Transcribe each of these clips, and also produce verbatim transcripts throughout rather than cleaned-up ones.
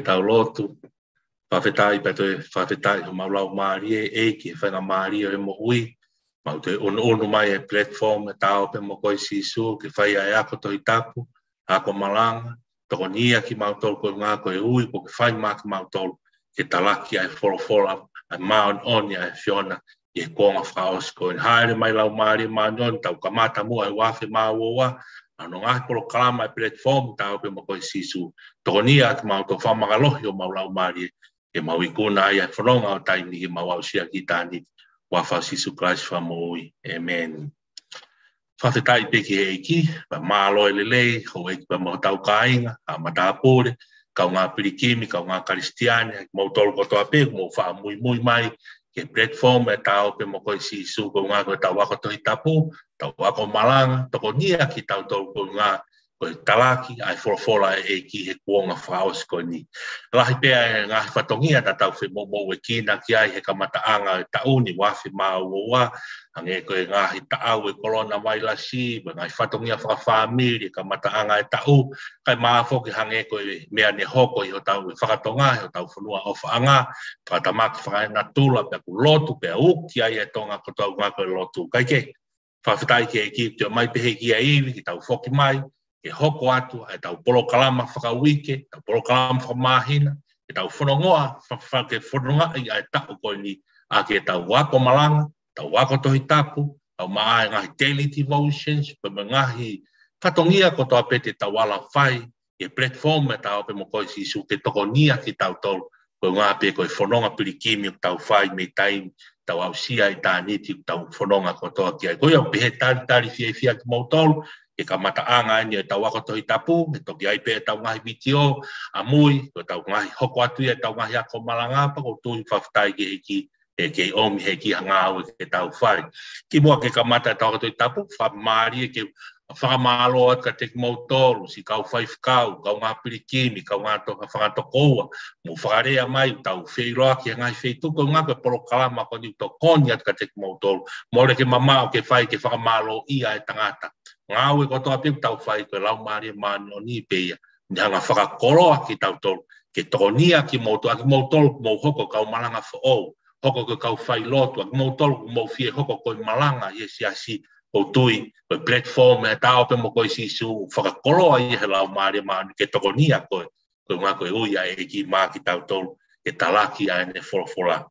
Tau lotu. Fakafetaʻi pea toe fakafetaʻi homau laumālie, ʻEiki, he faingamālie ʻo e moʻui. Mau toe ʻunuʻunu mai he platform ʻa e Ta ō pē mo koe Sīsū, ke fai ʻa e ako Tohi Tapu, ako malanga, tokoniʻi kimautolu koeʻuhi ko e ui kuo ke fai maʻa kimautolu, ke talaki ʻa e folofola, ʻa e māʻoniʻoni ʻa e ʻAfiona, ʻi he kuonga fakaʻosi ko eni. Hāʻele mai Laumālie Māʻoniʻoni, tau kamata muʻa he uaafe mā ua ua, ʻa hono ngaahi polokalama ʻa e platform Ta ō pē mo koe Sīsū. Tokoniʻi kimautolu, fakamālohi homau laumālie, ke mau ikuna ai ʻa e fononga ʻo e taimi ke mau aʻusia ki ʻitāniti. Huafa ʻo Sīsū Kalaisi Fakamoʻui. ʻĒmeni. Fakafetaʻi pē ki he ʻEiki, pea mālō e lelei, houʻeiki pea mo hotau kāinga, ʻa e matāpule, kaungā pilikimi, kaungā Kalisitiane, ʻa kimoutolu kotoa pē, mou faʻa muimui mai ki he platform ʻa e Ta ō pē mo koe Sīsū, koeʻuhi ko ʻetau ako Tohi Tapu, ʻetau ako malanga, tokoniʻi kitautolu koeʻuhi ko e talaki ʻa e folofola ʻa e ʻEiki he kuonga fakaʻosi ko eni. Lahi pē ʻa e ngaahi fatongia naʻa tau femoʻuekina ki ai he kamataʻanga ʻo e taʻu ni, uaafe mā ua ua, hangē ko e ngaahi taʻau ʻo e kolona vailasi, mo e ngaahi fatongia fakafāmili he kamataʻanga ʻo e taʻu, kae ʻumaʻā foki hangē ko e meʻa ne hoko ʻi hotau ʻi he fakatonga, ʻi hotau fonua ʻofaʻanga, fakatamaki fakaenatula, pea kuo lotu, pea uki ai ʻa Tonga kotoa koeʻuhi ko e lotu. Kae kehe, fakafetaʻi ki he ʻEiki, toe ʻomai pē he ʻEiki ʻa e ivi ke tau foki mai, ke hoko atu ʻa ʻetau polokalama fakauike, ʻetau polokalama fakamāhina, ke tau fonongoa, fa-, fa-, ke fonongaʻi ʻa e taʻu ko eni, ʻaki ʻetau ako malanga, ʻetau ako Tohi Tapu, ʻumaʻā e ngaahi daily devotions, pea mo e ngaahi fatongia kotoa pē te tau ala fai, ʻi he platform ʻa e Ta ō pē mo koe Sīsū, ke tokoniʻi kitautolu, koeʻuhi pē ko e fononga pilikimi ʻoku tau fai mei taimi tau aʻusia ʻitāniti ʻoku tau fononga kotoa ki ai. Ko ia ʻoku pehē, talitali fiefia kimoutolu he kamataʻanga eni ʻo ʻetau ako Tohi Tapu, he toki ʻi ai pē ʻetau ngaahi vitiō ʻamui, ko ʻetau ngaahi hoko atu ia ʻetau ngaahi ako malanga, pea ʻoku ou tui, fakafetaʻi ki he ʻEiki, ʻe kei ʻomi he ʻEiki ha ngāue ke tau fai. Kimuʻa ke kamata ʻetau ako Tohi Tapu, fakamālie ke fakamālō atu kiate kimoutolu, siʻi kau faifekau, kaungā pilikimi, kaungā toka fakatokoua, mou fakalea mai, tau feʻiloaki he ngaahi feituʻu, koeʻuhi ko e polokalama ko eni ʻoku tokoni atu kiate kimoutolu. Mole ke mamaʻo ke fai ke fakamālōʻia e tangata. Ngāue kotoa pē ʻoku tau fai ko e Laumālie Māʻoniʻoni pē ia, ne hanga fakakoloa kitautolu, ke tokoniʻi kimoutolu, ʻa kimoutolu mou hoko kau malanga foʻou, hoko ko e kau failotu, ʻa kimoutolu mou fie hoko ko e malanga ʻi he siasi, ʻoku ou tui, ko e platform ʻa e Ta ō pē mo koe Sīsū, fakakoloa ia he Laumālie Māʻoniʻoni ke tokoniʻi koe, koeʻuhi ko e ui ʻa e ʻEiki maʻa kitautolu, ke talaki ʻa ʻene folofola.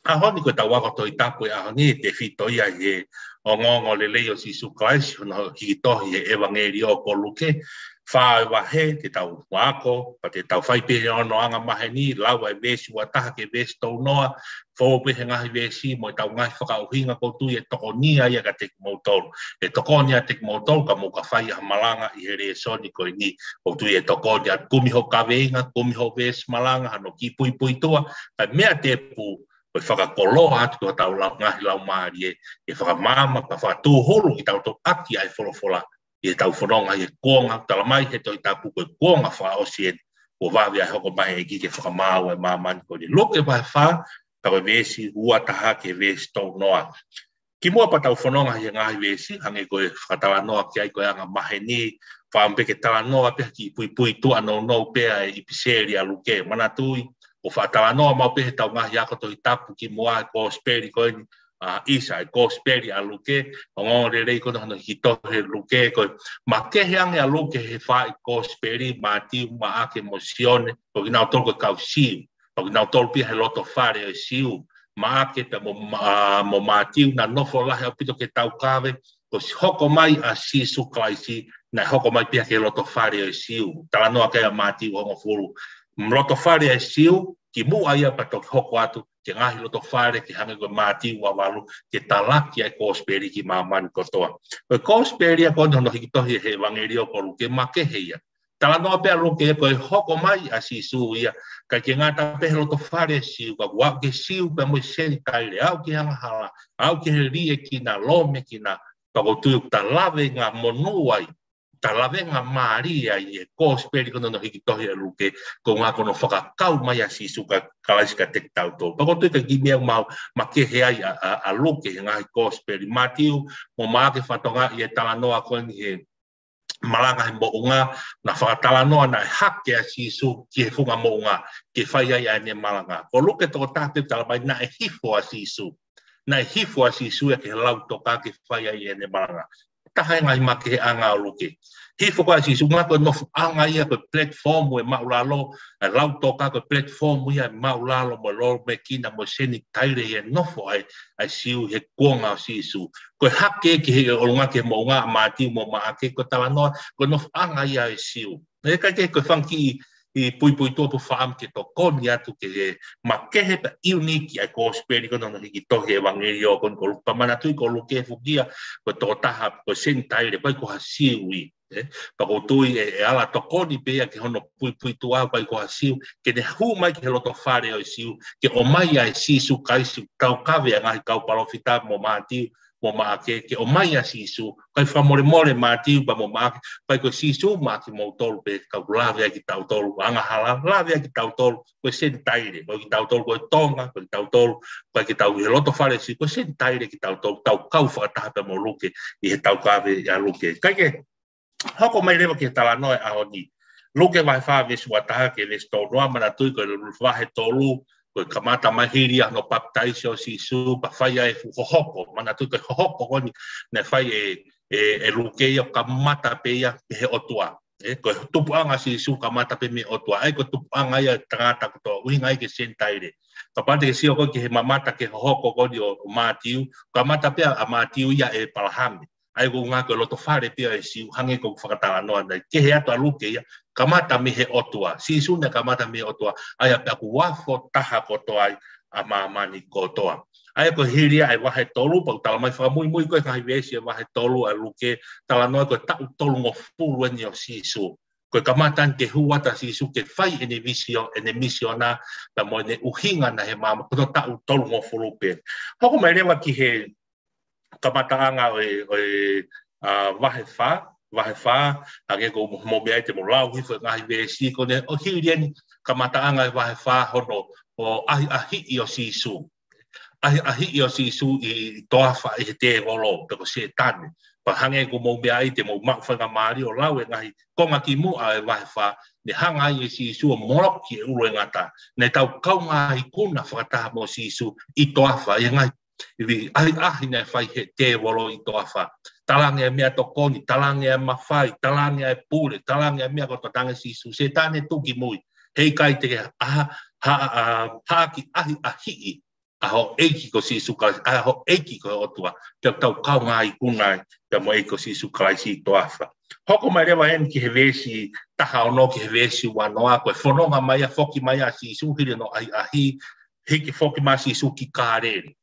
ʻAho ni ko ʻetau ako Tohi Tapu ʻo e ʻaho ni, tefito ia ʻi he ongoongolelei ʻo Sīsū Kalaisi, hono hiki tohi he ʻEvangeliō ko Luke, fā ʻo e vahe, te tau ako, pea te tau fai pē he ongo angamaheni, lau ʻa e veesi ua taha ki he veesi tolu noa, fou pē he ngaahi veesi, mo ʻetau ngaahi fakaʻuhinga ʻoku ou tui ʻe tokoni ia kiate kimoutolu. ʻE tokoni ia kiate kimoutolu, ka mou ka fai ha malanga ʻi he lēsoni ko eni, ʻoku ou tui ʻe tokoni ia, kumi hoʻo kaveinga, kumi hoʻo veesi malanga, hano kiʻi puipuituʻa, kae meʻa tēpū, ko e fakakoloa atu ki hotau lau-, ngaahi laumālie, ke fakamaama, pea fakatūhulu kitautolu ʻaki ʻa e folofola, ʻi heʻetau fononga ʻi he kuonga, talamai he Tohi Tapu ko e kuonga fakaʻosi eni, kuo vave ʻa e hoko mai ʻa e ʻEiki ke fakamaau ʻa e māmani ko eni. Luke vahe fā, pea ko e veesi ua taha ki he veesi tolu noa. Kimuʻa pea tau fononga ʻi he ngaahi veesi, hangē ko e fakatalanoa ki ai ko e angamaheni, fakaʻamu pē ke talanoa pē ha kiʻi puipuituʻa nounou pē ʻa e ʻipiseli ʻa Luke. Manatuʻi, ʻoku fakatalanoa maʻu pē heʻetau ngaahi ako Tohi Tapu kimuʻa ʻa e kosipeli ko eni, ʻa, ʻisa, ʻa e kosipeli ʻa Luke, ongoongolelei ko eni hono hiki tohi ʻe Luke, ko e makehe ange ʻa Luke he fā ʻi kosipeli, Mātiu, Maʻake mo Sione, ko kinautolu ko e kau Siu. Pea ko kinautolu pē ia he loto fale ʻo e Siu, Maʻake pea mo, ma-, mo Mātiu, naʻe nofo lahi ʻaupito ke taukave, ko e hoko mai ʻa Sīsū Kalaisi, naʻe hoko mai pē ia ki he loto fale ʻo e Siu. Talanoa ki ai ʻa Mātiu hongofulu. Loto fale ʻo e Siu, kimuʻa ia pea toki hoko atu ki he ngaahi loto fale ke hangē ko Mātiu ua valu, ke talaki ʻa e kosipeli ki māmani kotoa. Ko e kosipeli ia ko eni hono hiki tohi he ʻEvangeliō ko Luke, makehe ia. Talanoa pē ʻa Luke ko e hoko mai ʻa Sīsū ia, ʻikai ke ngata pē he loto fale ʻo e Siu, ka kuo aʻu ki he Siu pea mo e Senitaile, aʻu ki he angahala, aʻu ki he liʻekina, lōmekina, pea ʻoku ou tui ʻoku ta lave ngaahi monū ai, ta lave ngaahi mālie ai ʻi he kosipeli ko eni hono hiki tohi ʻe Luke, koeʻuhi ko hono fakakau mai ʻa Sīsū Ka-, Kalaisi kiate kitautolu. Pea ʻoku ou tui ko e kiʻi meʻa ʻoku makehe ai ʻa, ʻa, ʻa Luke he ngaahi kosipeli. Mātiu mo Maʻake fakatokangaʻi e talanoa ko eni he malanga he moʻunga, naʻe fakatalanoa naʻe hake ʻa Sīsū ki he funga moʻunga, ke fai ai ʻene malanga. Ko Luke tokotaha pē talamai naʻe hifo ʻa Sīsū. Naʻe hifo ʻa Sīsū ia ki he lautoka ke fai ai ʻene malanga. Taha e ngaahi makeheʻanga ʻo Luke. Hifo ko ē ʻa Sīsū, ʻuhinga ko e nofoʻanga ia ko e platform ʻo e māʻulalo, ʻa e lautoka ko e platform ia ʻo e māʻulalo mo e lolo mekina mo e senitaile ʻi he nofo ai ʻa e Siu he kuonga ʻo Sīsū. Ko e hake ki he ʻolunga ki he moʻunga ʻa Mātiu mo Maʻake, ko e talanoa, ko e nofoʻanga ia ʻo e Siu. ʻIkai ke, ko e fanga kiʻi puipuituʻa pe fakaʻamu ke tokoni atu ki he makehe pea unique ʻa e kosipeli ko eni hono hiki tohi ʻevangeliō ko eni ko Luke, pea manatuʻi ko Luke foki ia, ko e tokotaha, ko e senitaile, ʻikai ko ha Siu ia. ʻE, pea ʻoku ou tui ʻe, ʻe ala tokoni pē ia ki hono puipuituʻa, ʻikai ko ha Siu, ke ne hū mai ki he loto fale ʻo e Siu, ke ʻomai ʻa e Sīsū Kalaisi, taukave ʻa e ngaahi kau palōfita mo Mātiu mo Maʻake, ke ʻomai ʻa Sīsū, kae fakamolemole Mātiu pea mo Maʻake, ʻikai ko Sīsū maʻa kimoutolu pē, kau lave ai kitautolu, angahala, lave ai kitautolu, ko e senitaile, ko kitautolu ko e Tonga, ko kitautolu, ʻikai ke tau ʻi he loto fale ʻo e Siu, ko e senitaile kitautolu, tau kau fakataha pea mo Luke, ʻi he taukave ʻa Luke. Kae kehe, hoko mai leva ki he talanoa ʻo e ʻaho ni. Luke vahe fā veesi ua taha ki he veesi tolu noa, manatuʻi ko e vahe tolu, ko e kamata mai hili ʻa hono papitaiso ʻo Sīsū, pea fai ai e fuʻu hohoko, manatuʻi ko e hohoko ko eni naʻe fai ʻe, ʻe, ʻe Luke ia ʻo kamata pē ia mei he ʻOtua. ʻE, ko e tupuʻanga ʻo Sīsū kamata pē mei he ʻOtua, ʻa ia ko e tupuʻanga ia ʻo e tangata kotoa, ʻuhinga ia ki he senitaile. Kapau te ke sio koe ki he mamata ki he hohoko ko eni ʻo, ʻo Mātiu, kamata pē ʻa Mātiu ia ʻia ʻĒpalahame. ʻA ia ko e ʻuhinga ko e loto fale pē ia ʻo e Siu, hangē ko e fakatalanoa naʻe kehe atu ʻa Luke ia, kamata mei he ʻOtua. Sīsū naʻe kamata mei he ʻOtua, ʻa ia pea ʻoku afo taha kotoa ai ʻa māmani kotoa. ʻA ia ko e hili ia ʻa e vahe tolu, pea ʻoku talamai fakamuimui ko ē ngaahi veesi ʻo e vahe tolu ʻa Luke, talanoa ko e taʻu tolungofulu eni ʻo Sīsū. Ko e kamata eni ke hū atu ʻa Sīsū ke fai ʻene visio, ʻene misiona, pea mo ʻene ʻuhinga naʻe ʻi he māmani, ko e taʻu tolungofulu pē. Hoko mai leva ki he kamataʻanga ʻo e, ʻo e, ʻa, vahe fā, vahe fā, hangē ko ʻemau meʻa ʻi he ʻemau lau hifo e ngaahi veesi ko eni, ʻo hili eni kamataʻanga ʻo e vahe fā hono, ʻo ʻahiʻahiʻi ʻo Sīsū. ʻAhiʻahiʻi ʻo Sīsū ʻi, ʻi toafa ʻe he tēvolo, pe ko Sētane. Pea hangē ko ʻemau meʻa ʻi he ʻemau maʻu faingamālie ʻo lau e ngaahi konga kimuʻa ʻo e vahe fā, ne hanga ai ʻe Sīsū ʻo moloki e ʻulu ʻo e ngata. Naʻe tau kaungā ikuna fakataha mo Sīsū ʻi toafa, ʻi he ngaahi ivi ʻahiʻahi naʻe fai ʻe he tēvolo ʻi toafa. Talaange e meʻatokoni, talaange e mafai, talaange e pule, talaange e meʻa kotoa, talaange ʻe Sīsū, Sētane, tuʻu ki mui. Heʻikai te ke ha-, ha-, ha-, haʻaki ʻahiʻahiʻi ʻa hoʻo ʻEiki ko Sīsū Kalaisi, ʻa hoʻo ʻEiki ko e ʻOtua, pea tau kaungā ikuna ai pea mo e ʻEiki ko Sīsū Kalaisi ʻi toafa. Hoko mai leva eni ki he veesi taha ono ki he veesi ua noa, ko e fononga mai ʻa, foki mai ʻa Sīsū hili hono ʻahiʻahi, hiki foki mai ʻa Sīsū ki Kāleli.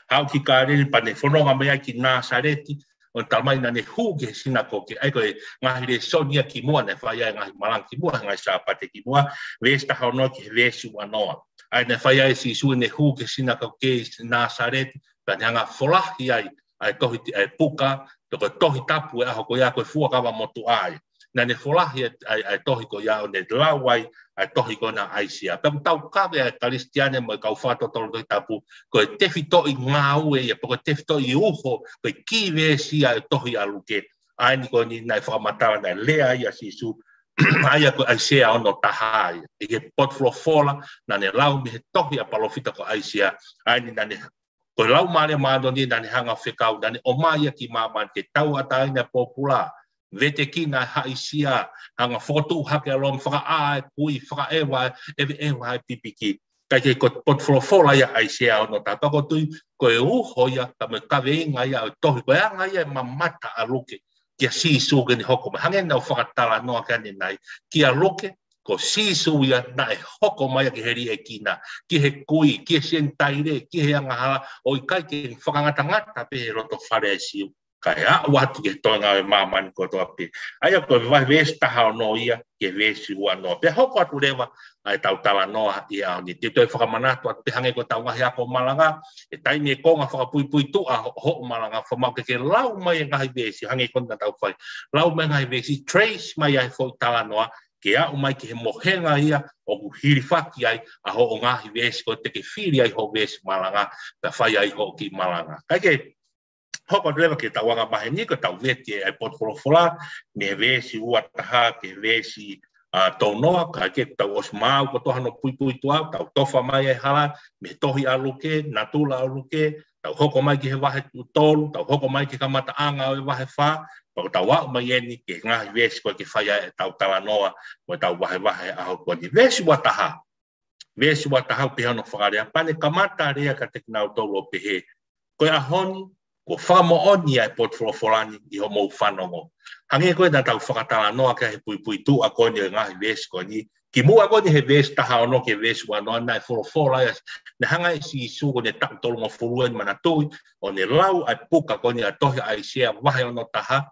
Haʻu ki Kāleli pea ne fononga mai ai ki Nāsaleti, ʻo talamai naʻa ne hū ki he sinakoke, ʻa ia ko e ngaahi lēsoni ia kimuʻa naʻe fai ai e ngaahi malanga kimuʻa, ngaahi Sāpate kimuʻa, veesi taha ono ki he veesi ua noa. ʻA ia naʻe fai ai ʻe Sīsū ʻene hū ki he sinakoke ʻi Nāsaleti, pea ne hanga ʻo folahi ai ʻa e tohi, ʻa e puka, pe ko e Tohi Tapu ʻo e ʻaho ko ia ko e Fuakava Motuʻa ia. Naʻa ne folahi ʻa e, ʻa e, ʻa e tohi ko ia ʻo ne lau ai ʻa e tohi ko ena ʻa ʻAisea. Pea ʻoku taukave ʻa e Kalisitiane mo e kau fakatotolo Tohi Tapu, ko e tefitoʻi ngāue ia, pe ko e tefitoʻi uho, ko e kī veesi ia ʻo e tohi ʻa Luke. ʻA eni ko eni naʻe fakamatala naʻe lea ai ʻa Sīsū, ʻa ia ko ʻAisea ono taha ia. ʻI he potu folofola, naʻa ne lau mei he tohi ʻa e palōfita ko ʻAisea, ʻa eni naʻa ne, ko e Laumālie Māʻoniʻoni naʻa ne hanga ʻo fekau, naʻa ne ʻomai ia ki māmani ke tauʻatāina e pōpula, vetekina e haʻisia, hanga ʻo fokotuʻu hake ʻa Loma, fakaʻā e kui, fakaʻeva, ʻeveʻeva e pipiki. Kae kehe ko e potu folofola ia ʻAisea ono taha, pea ʻoku ou tui ko e uho ia, ka mo e kaveinga ia ʻo e tohi, ko e anga ia e mamata ʻa Luke kia Sīsū ke ne hoko mai. Hangē naʻa ku fakatalanoa ki ai ʻanenai, kia Luke, ko Sīsū ia naʻe hoko mai ia ki he liʻekina, ki he kui, ki he senitaile, ki he angahala, ʻo ʻikai ke fakangatangata pē he loto fale ʻo e Siu, kae aʻu atu ki he toenga ʻo e māmani kotoa pē. ʻA ia ko e vahe veesi taha ono ia ki he veesi ua noa. Pea hoko atu leva ʻa ʻetau talanoa ʻi he ʻaho ni. Te u toe fakamanatu atu pē hangē ko ʻetau ngaahi ako malanga, he taimi ʻe konga fakapuipuituʻa ho-, hoʻo malanga, fakamāʻopoʻopo ke ke lau mai e ngaahi veesi, hangē ko eni naʻa tau fai. Lau mai e ngaahi veesi, trace mai ʻa e foʻi talanoa, ke aʻu mai ki he mohenga ia ʻoku hilifaki ai ʻa hoʻo ngaahi veesi ko ē te ke fili ai hoʻo veesi malanga, pea fai ai hoʻo kiʻi malanga. Kae kehe, Hoko atu leva ki heʻetau anga maheni, ko ʻetau veti ʻa e potu folofola, mei he veesi ua taha ki he veesi, ā, tolu noa, kae kehe tau ʻosi maʻu kotoa hono puipuituʻa, tau tofa mai e hala, mei he tohi ʻa Luke, natula ʻo Luke, tau hoko mai ki he vahe tolu, tau hoko mai ki he kamataʻanga ʻo e vahe fā, pea tau aʻu mai eni ki he ngaahi veesi ko ē ke fai ai ʻetau talanoa, mo ʻetau vahevahe ʻaho ko eni. Veesi ua taha. Veesi ua taha ʻoku pehē hono fakalea, pea ne kamata lea kiate kinautolu ʻo pehē, ko e ʻaho ni, kuo fakamoʻoni ʻa e potu folofola ni ʻi hoʻomou fanongo. Hangē ko ē naʻa tau fakatalanoa ki ai he puipuituʻa ko eni ʻo e ngaahi veesi ko eni. Kimuʻa ko eni he veesi taha ono ki he veesi ua noa naʻe folofola ia, naʻe hanga ʻe Sīsū ko ʻene taʻu tolungofulu eni manatuʻi, ʻo ne lau ʻa e puka ko eni ʻa e tohi ʻAisea vahe ono taha,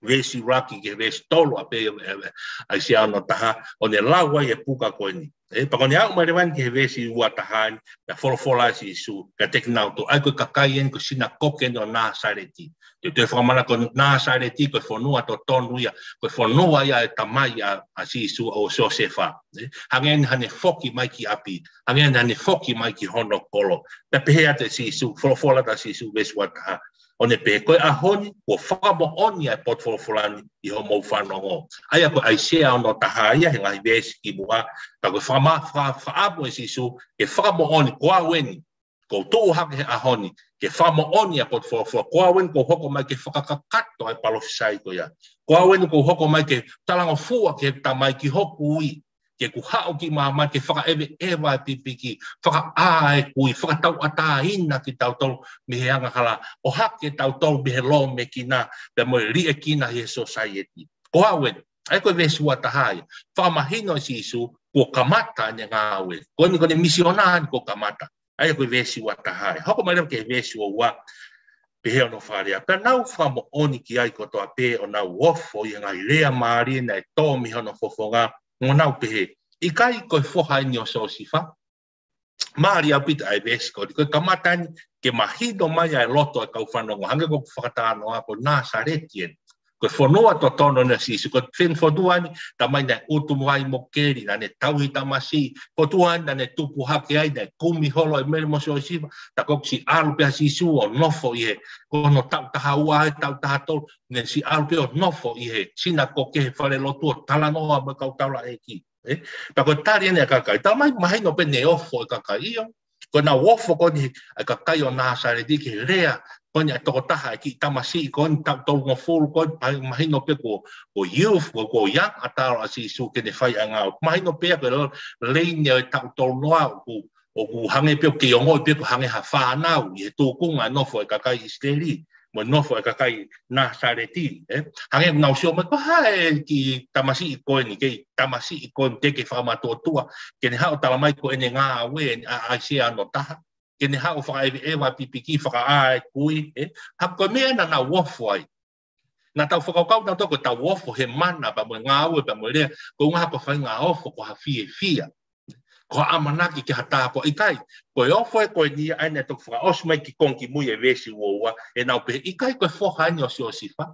veesi ʻuluaki ki he veesi tolu ʻa pē, ē, ē, ʻAisea ono taha, ʻo ne lau ai e puka ko eni. Ē, pea ko ʻene aʻu mai leva eni ki he veesi ua taha eni, naʻe folofola ʻa Sīsū kiate kinautolu, ʻa ia ko e kakai eni ko e sinakoke eni ʻo Nāsaleti. Te u toe fakamanatu ko Nāsaleti ko e fonua totonu ia, ko e fonua ia ʻo e tamai ʻa, ʻa Sīsū ʻo Siosefa. Ē, hangē eni haʻane foki mai ki ʻapi, hangē eni haʻane foki mai ki hono kolo. Pea pehē atu ʻe Sīsū, folofola atu ʻa Sīsū veesi ua taha, ʻo ne pehē, ko e ʻaho ni, kuo fakamoʻoni ʻa e potu folofola ni ʻi hoʻomou fanongo. ʻA ia ko ʻAisea ono taha ia, he ngaahi veesi kimuʻa, ka ko e fakama-, faka-, fakaʻamu ʻe Sīsū, ke fakamoʻoni, ko au eni, kuo u tuʻu hake he ʻaho ni, ke fakamoʻoni ʻa e potu folofola, ko au eni kuo u hoko mai ke fakakakato ʻa e palōfisai ko ia. Ko au eni kuo u hoko mai ke talangofua ki he Tamai ki hoku ui, ke u haʻu ki māmani ke fakaʻeveʻeva e pipiki, fakaʻā e kui, fakatauʻatāina kitautolu mei he angahala, ʻohake kitautolu mei he lōmekina, pea mo e liʻekina ʻi he sōsaieti. Ko au eni, ʻa ia ko e veesi ua taha ia, fakamahino ʻe Sīsū, kuo kamata ʻene ngāue. Ko eni ko ʻene misiona eni kuo kamata. ʻA ia ko e veesi ua taha ia. Hoko mai leva ki he veesi ua ua, pehē hono fakalea. Pea nau fakamoʻoni ki ai kotoa pē ʻo nau ofo ʻi he ngaahi lea mālie naʻe tō mei hono fofonga, ʻo nau pehē, ʻikai ko e foha eni ʻo Siosifa? Mālie ʻaupito ʻa e veesi ko eni, ko e kamata eni ke mahino mai ʻa e loto ʻa e kau fanongo, hangē ko ʻeku fakatalanoa ko Nāsaleti eni. Ko e fonua totonu eni ʻo Sīsū, ko e fenfotua eni, tamai naʻe utu vai mo keli, naʻa ne tauhi tamasiʻi, fotua eni naʻa ne tupu hake ai, naʻe kumi holo ʻe Mele mo Siosifa, tā ko ē kuo ʻosi ʻalu pē ʻa Sīsū ʻo nofo ʻi he, ko hono taʻu taha ua ʻi he taʻu taha tolu, naʻe ʻosi ʻalu pē ʻo nofo ʻi he sinakoke he falelotu ʻo talanoa mo e kau taulaʻeiki. Ē? Pea ko e tali eni ʻa e kakai, tamai mahino pē naʻe ofo e kakai ia. Ko ʻenau ofo ko eni ʻa e kakai ʻo Nāsaleti ki he lea ko eni ʻa e tokotaha ʻa e kiʻi tamasiʻi ko eni taʻu tolungofulu ko eni, pa-, mahino pē ko, ko youth, ko, ko e young adult ʻa Sīsū ke ne fai ʻa e ngāue. Mahino pē ko e lo-, leini ʻo e taʻu tolu noa ʻoku, ʻoku hangē pē ʻoku kei ongoʻi pē ʻoku hangē ha fānau ʻi he tūkunga nofo e kakai ʻIsileli mo e nofo e kakai Nāsaleti, ē? Hangē ʻoku nau sio mai ko hai e kiʻi tamasiʻi ko eni, kiʻi tamasiʻi ko eni teʻeki ke fakamatuʻotuʻa, ke ne haʻu ʻo tala mai ko ʻene ngāue eni ʻa ʻAisea ono taha, ke ne haʻu ʻo fakaʻeveʻeva pipiki, fakaʻā e kui, ē? Ka ko e meʻa naʻa nau ofo ai. Naʻa tau fakakaukau naʻa tau ko ʻetau ofo he mana pea mo e ngāue pea mo e lea, ko e ʻuhinga ko e faʻahinga ofo ko ha fiefia. Ko ha ʻamanaki ki ha tāpuaki, ʻikai. Ko e ofo ē ko eni ʻa ia naʻe toki fakaʻosi mai ki konga kimui e veesi ua ua, ʻenau pehē, ʻikai ko e foha eni ʻo Siosifa?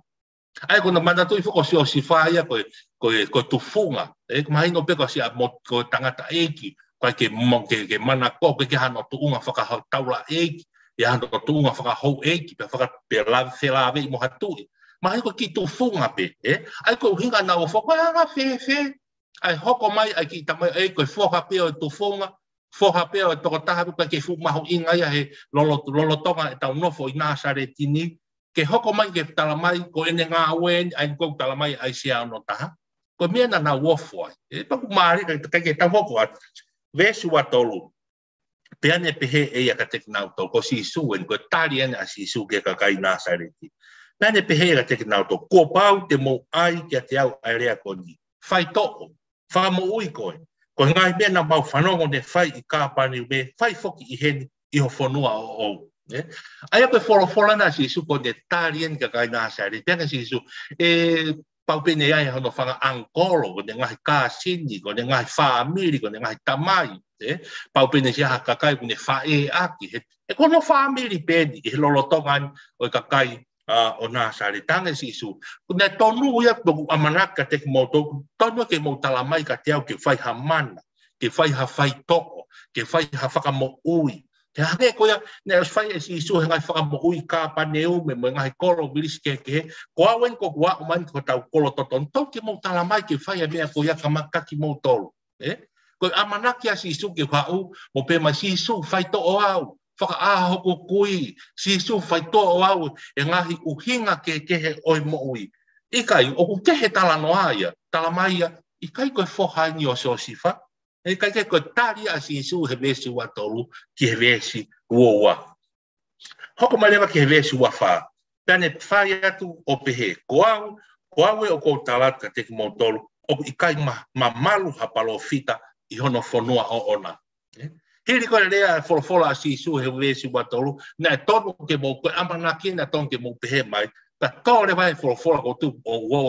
ʻA ia ko ʻenau manatuʻi foki ko Siosifa ia ko e, ko e, ko e tufunga. Ē, mahino pē ko e siʻa mo-, ko e tangataʻeiki, ko e ke mo-, ke, ke manako, ko e ke hano tuʻunga fakataulaʻeiki, ʻi hano tuʻunga fakahouʻeiki, pea faka-, pea la-, felāveʻi mo ha tuʻi. Mahino ko e kiʻi tufunga pē, ē? ʻA ia ko e ʻuhinga naʻa nau ofo, ko e anga fēfē ʻa e hoko mai ʻa e kiʻi tamai, ē, ko e foha pē ʻo e tufunga, foha pē ʻo e tokotaha, pea ʻikai ke fuʻu mahuʻinga ia he lolo-, lolotonga ʻetau nofo ʻi Nāsaleti ni, ke hoko mai ke tala mai ko ʻene ngāue eni, ʻa ia ko ʻeku tala mai ʻAisea ono taha. Ko e meʻa naʻa nau ofo ai. Ē, pea ʻoku mālie, ʻikai, ʻikai ke tau hoko atu. Veesi ua tolu. Pea ne pehē ʻe ia kiate kinautolu, ko Sīsū eni, ko e tali eni ʻa Sīsū ki he kakai Nāsaleti. Pea ne pehē ʻe ia kiate kinautolu, kuo pau te mou ʻai kiate au ʻa e lea ko eni, faitoʻo, fakamoʻui koe. Ko e ngaahi meʻa naʻa mau fanongo ne fai ʻi Kāpaneume, fai foki ʻi heni, ʻi ho fonua ʻoʻou. Ē? ʻA ia ko e folofola ena ʻa Sīsū ko ʻene tali eni ki he kakai Nāsaleti. Pehē ange ʻe Sīsū, ē, pau pē ʻene ʻi ai hono fanga ʻangikolo, ko ʻene ngaahi kāsini, ko ʻene ngaahi fāmili, ko ʻene ngaahi tamai, ē? Pau pē ʻene siʻi ha kakai ʻoku ne faʻē ʻaki, he, he ko hono fāmili pē eni, he lolotonga eni ʻo e kakai, ā, ʻo Nāsaleti. Talaange ʻe Sīsū, ko ʻene tonu ia ʻoku ou ʻamanaki kiate kimoutolu, tonu ke mou tala mai kiate au ke fai ha mana, ke fai ha faitoʻo, ke fai ha fakamoʻui, He hangē ko ia naʻe ʻosi fai ʻe Sīsū he ngaahi fakamoʻui Kāpaneume mo e ngaahi kolo vilisi kehekehe, ko au eni ko ʻeku aʻu mai eni ki hotau kolo totonu, tonu ke mou tala mai ke fai e meʻa ko ia ka maka kimoutolu. ʻE? Ko e ʻamanaki ʻa Sīsū ke haʻu, mo pehē mai Sīsū faitoʻo au, fakaʻā hoku kui, Sīsū faitoʻo au, e ngaahi ʻuhinga kehekehe ʻo e moʻui. ʻIkai, ʻoku kehe talanoa ia, tala mai ia, ʻikai ko e foha eni ʻo Siosifa, ʻikai ke ko e tali ʻa Sīsū he veesi ua tolu ki he veesi ua ua. Hoko mai leva ki he veesi ua fā. Pea ne fai atu ʻo pehē, ko au, ko au ē ʻoku ou tala atu kiate kimoutolu, ʻoku ʻikai ma, mamalu ha palōfita ʻi hono fonua ʻoʻona. ʻE? Hili ko e lea e folofola ʻa Sīsū he veesi ua tolu, naʻe tonu ke mou, ko e ʻamanaki naʻe tonu ke mou pehē mai, ka tō leva e folofola ko tu ʻo, ʻo,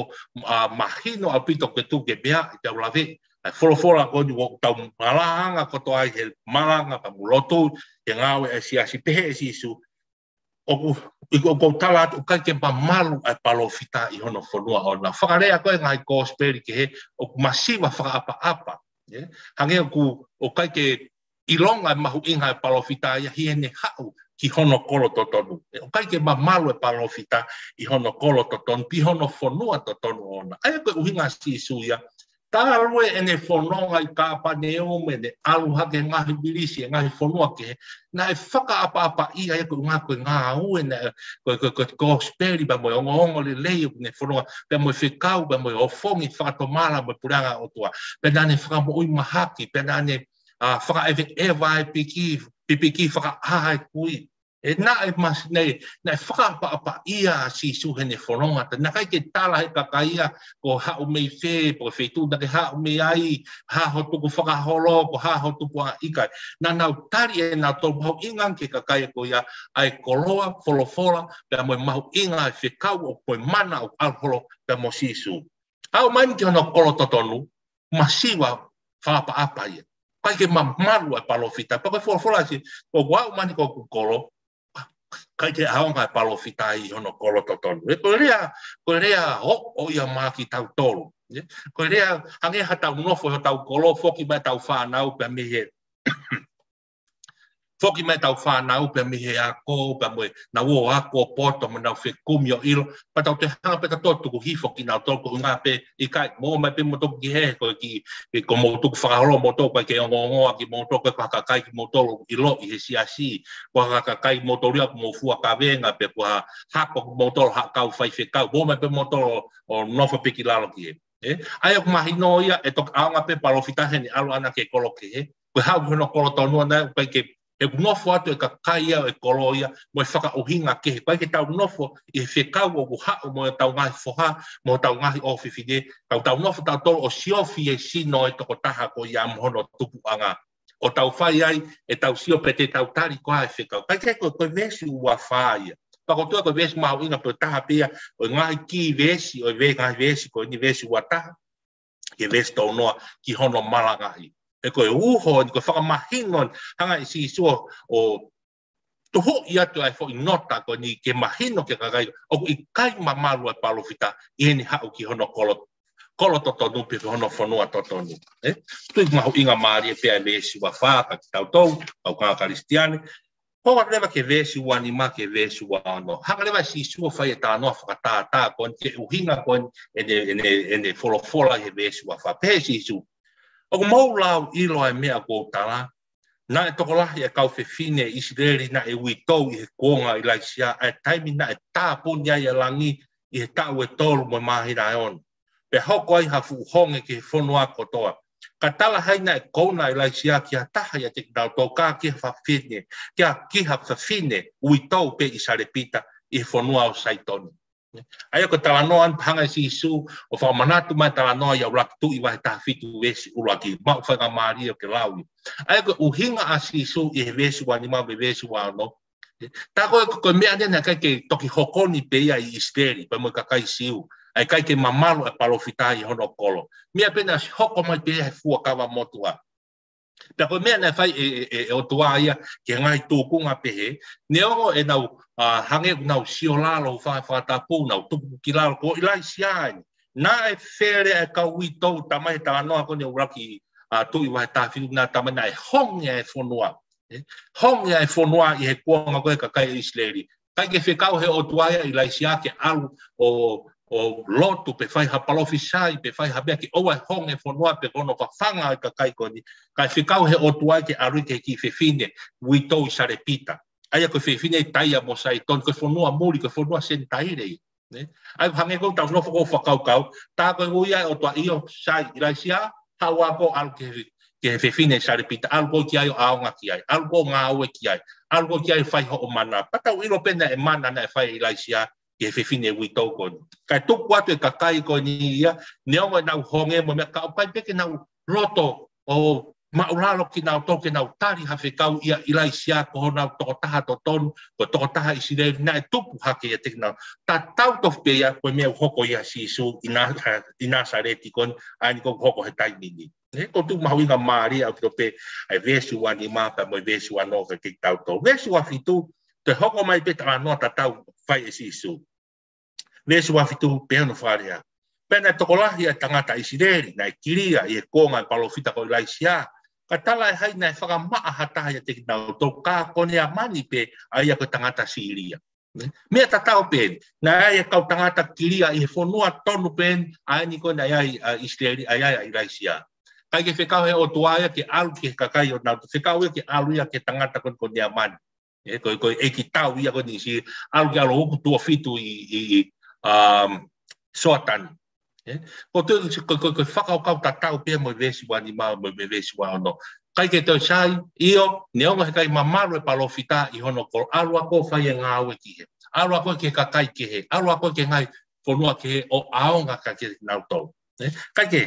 ʻa, mahino ʻaupito ke tu ke mea i tau lave, ʻa e folofola ko eni ʻoku tau malanga kotoa ai he malanga pea mo lotu, he ngāue ʻa e siasi pehē ʻe Sīsū, ʻoku, ʻi ko, ʻoku ou tala atu, ʻikai ke mamalu ʻa e palōfita ʻi hono fonua ʻoʻona. Fakalea ko e ngaahi kosipeli kehe, ʻoku masiva fakaʻapaʻapa. ʻE? Hangē ʻoku, ʻoku ʻikai ke ʻilonga e mahuʻinga e palōfita ia ʻi heʻene haʻu ki hono kolo totonu. ʻE, ʻoku ʻikai ke mamalu e palōfita ʻi hono kolo totonu, pe ʻi hono fonua totonu ʻoʻona. ʻA ia ko e ʻuhinga ʻa Sīsū ia, talu ʻene fononga ʻi Kāpaneume, ʻene ʻalu hake ngaahi vilisi, e ngaahi fonua kehe, naʻe fakaʻapaʻapaʻia ia ko e ʻuhinga ko e ngāue, naʻe, ko e, ko e, ko e kosipeli pea mo e ongoongolelei ʻoku ne fononga, pea mo e fekau, pea mo e ofongi fakatomala mo e puleʻanga ʻo e ʻOtua. Pea naʻa ne fakamoʻui mahaki, pea naʻa ne, ʻa, fakaʻeveʻeva e piki, pipiki fakaʻā e kui. ʻE naʻe mas-, naʻe, naʻe fakaʻapaʻapaʻia ʻa Sīsū heʻene fononga, tā naʻe ʻikai ke tala he kakai ia ko e haʻu mei fē, pe ko e feituʻu naʻa ke haʻu mei ai, hā ho tukufakaholo, ko e hā ho tupuʻanga, ʻikai. Naʻa nau tali ʻenautolu mahuʻinga ki he kakai ko ia, ʻa e koloa, folofola, pea mo e mahuʻinga e fekau ʻoku, ko e mana ʻoku ʻalu holo pea mo Sīsū. Aʻu mai eni ki hono kolo totonu, masiva fakaʻapaʻapa ia. ʻIkai ke mamalu e palōfita, pea ko e folofola ʻa Sīsū, ko ʻeku aʻu mai eni ki hoku kolo, ʻikai ke ʻaonga e palōfita ʻi hono kolo totonu. ʻE, ko e lea, ko e lea ʻoʻo ia maʻa kitautolu. ʻE, ko e lea, hangē haʻatau nofo ʻi hotau kolo, foki mai ʻetau fānau pea mei he foki mai ʻetau fānau pea mei he ako, pea mo e, nau ō ʻo ako poto mo nau fekumi ʻo ʻilo, pea tau toe hanga pē tautolu ʻo tuku hifo kinautolu ko e ʻuhinga pē, ʻikai, mou ō mai pē moutolu ki hē, ko e kiʻi, ko e mou tukufakaholo moutolu, ʻikai ke ongoongoa kimoutolu, ʻikai ko ha kakai kimoutolu ʻiloʻi he siasi, ko ha kakai moutolu ia ʻoku mou fua kavenga, pe ko ha hako kimoutolu ha kau faifekau, mou ō mai pē moutolu ʻo nofo pē ki lalo ki hē. ʻE? ʻA ia ʻoku mahino ia, ʻe toki ʻaonga pē palōfita heʻene ʻalu ʻana ki he kolo kehe. Ko e haʻu ki hono kolo totonu ʻana, ʻikai ke, ʻeku nofo atu e kakai ia ʻo e kolo ia, mo e fakaʻuhinga kehe. ʻIkai ke tau nofo ʻi he fekau ʻoku haʻu mo ʻetau ngaahi foha, mo ʻetau ngaahi ʻofefine, tau tau nofo tautolu ʻo siofi e sino e tokotaha ko ia mo hono tupuʻanga. ʻO tau fai ai, ʻetau sio pe te tau tali koā e fekau. ʻIkai ke ko, ko e veesi ua fā ia. Pea ko e tuʻu ko e veesi mahuʻinga pē taha pē ia, ʻo e ngaahi kī veesi, ʻo e ve-, ngaahi veesi, ko eni veesi ua taha ki he veesi tolu noa, ki hono malangaʻi. He ko e uho, ko e fakamahino, hanga ʻe Sīsū ʻo tuhuʻi atu ʻa e foʻi nota ko eni ke mahino ki he kakai, ʻoku ʻikai mamalu e palōfita ʻi heʻene haʻu ki hono kolo, kolo totonu pe hono fonua totonu. ʻE? Tuʻi mahuʻinga mālie pē ʻa e veesi ua fā, ka kitautolu, kau ka Kalisitiane, Hoko atu leva ki he veesi ua nima ki he veesi ua ono. Hanga leva ʻe Sīsū ʻo fai e talanoa fakatātā ko eni ki he ʻuhinga ko eni ʻene, ʻene, ʻene folofola ʻi he veesi ua fā. Pehē ʻe Sīsū, ʻoku mou lau ʻilo ʻa e meʻa ʻoku ou tala? Naʻe tokolahi e kau fefine ʻIsileli naʻe uitou ʻi he kuonga ʻo ʻIlaisiā, ʻa e taimi naʻe tāpuni ai e langi ʻi he taʻu ʻe tolu mo e māhina ʻe ono, pea hoko ai ha fuʻu honge ki he fonua kotoa. Ka talaʻehai naʻe kouna ʻa ʻIlaisiā ki ha taha ʻiate kinautolu, ka ki ha fefine, ki ha, ki ha fefine uitou pē ʻi Salepita ʻi he fonua ʻo Saitoni. ʻA ia ko e talanoa ʻeni hanga ʻe Sīsū ʻo fakamanatu mai e talanoa ʻia ʻUluaki Tuʻi vahe taha fitu veesi ʻuluaki, maʻu faingamālie ʻo ke lau ia. ʻA ia ko e ʻuhinga ʻa Sīsū ʻi he veesi ua nima mo e veesi ua ono, tā ko e, ko e meʻa ʻeni naʻe ʻikai ke toki hoko ni pē ia ʻi ʻIsileli, pea mo e kakai Siu, ʻa e ʻikai ke mamalu e palōfita ʻi hono kolo. Meʻa pē naʻe ʻosi hoko mai pē ia he fuakava motuʻa. Pea ko e meʻa naʻe fai ʻe, ʻe, ʻe, ʻe he ʻOtua ia ki he ngaahi tūkunga pehē, neongo ʻenau, ʻa, hangē ʻoku nau sio lalo he fakatapu, nau tupu ki lalo, ko ʻIlaisiā ʻeni. Naʻe fele e kau uitou, talamai he talanoa ko eni ʻUluaki, ʻa, Tuʻi vahe taha fitu, naʻe talamai naʻe honge e fonua. Ē? Honge ʻa e fonua ʻi he kuonga ko ē ʻa e kakai ʻIsileli. ʻIkai ke fekau he ʻOtua ia ʻa ʻIlaisiā ke ʻalu ʻo, ʻo lotu pe fai ha palōfisai, pe fai ha meʻa ke ʻoua ʻe honge fonua pe ko hono fafanga ʻa e kakai ko eni. Kae fekau he ʻOtua ia ke ʻalu ki he kiʻi fefine uitou ʻi Salepita. ʻA ia ko e fefine ʻi Taia mo Saitoni, ko e fonua muli, ko e fonua Senitaile ia. Ē? ʻA ia hangē ko ʻetau nofo ko ē ʻo fakakaukau, tā ko ē ʻoku ui ʻe he ʻOtua, ʻio, sai, ʻIlaisiā, haʻu ā koe ʻo ʻalu ki he, ki he fefine ʻi Salepita, ʻalu koe ki ai ʻo ʻaonga ki ai, ʻalu koe ʻo ngāue ki ai, ʻalu koe ki ai ʻo fai hoʻo mana. Pea tau ʻilo pē naʻe mana naʻe fai ʻe ʻIlaisiā ki he fefine uitou ko eni. Kae tuku atu e kakai ko eni ia, neongo ʻenau honge mo e meʻa, ka ʻoku ʻikai pē ke nau loto ʻo māʻulalo kinautolu ke nau tali ha fekau ʻia ʻIlaisiā ko honau tokotaha totonu, ko e tokotaha ʻIsileli naʻe tupu hake ʻiate kinautolu. Tatau tofu pē ia ko e meʻa ʻoku hoko ʻia Sīsū ʻi Nā-, ʻi Nāsaleti ko eni, ʻa eni ʻoku hoko he taimi ni. Ē, ʻoku ou tui ʻoku mahuʻinga mālie ʻaupito pē ʻa e veesi uanima pea mo e veesi uanoa kiate kitautolu. Veesi uafitu, toe hoko mai pē talanoa tatau fai ʻe Sīsū. Veesi uafitu, pehē hono fakalea: Pea naʻe tokolahi ʻa e tangata ʻIsileli naʻe kilia ʻi he kuonga ʻo e palōfita ko ʻIlaisiā, ka talaʻehai naʻe fakamaʻa ha taha ʻiate kinautolu, ka ko Neamani pē, ʻa ia ko e tangata Sīlia. Ē? Meʻa tatau pē eni, naʻe ʻi ai e kau tangata kilia ʻi he fonua tonu pē eni, ʻa eni ko ē naʻe ʻi ai ʻa ʻIsileli, ʻa ia ʻa ʻIlaisiā. ʻIkai ke fekau he ʻOtua ia ke ʻalu ki he kakai ʻo nau, fekau ia ke ʻalu ia ki he tangata ko eni ko Neamani. Ē, ko e, ko e ʻeikitau ia ko eni ʻi Sīlia, ʻalu ke ʻalu ʻo uku tuʻo fitu ʻi, ʻi, ʻi, um, Soatani. Ē, ʻoku ou tui ko e, ko e, ko e fakakaukau tatau pē ia mo e veesi uanima mo e veesi uaono. ʻIkai ke toe sai, ʻio, neongo he ʻikai mamalu e palōfita ʻi hono kolo, ʻalu ā koe ʻo fai e ngāue ki hē. ʻAlu ā koe ki he kakai kehe, ʻalu ā koe ki he ngaahi fonua kehe ʻo ʻaonga kiate kinautolu. Ē, ʻikai ke,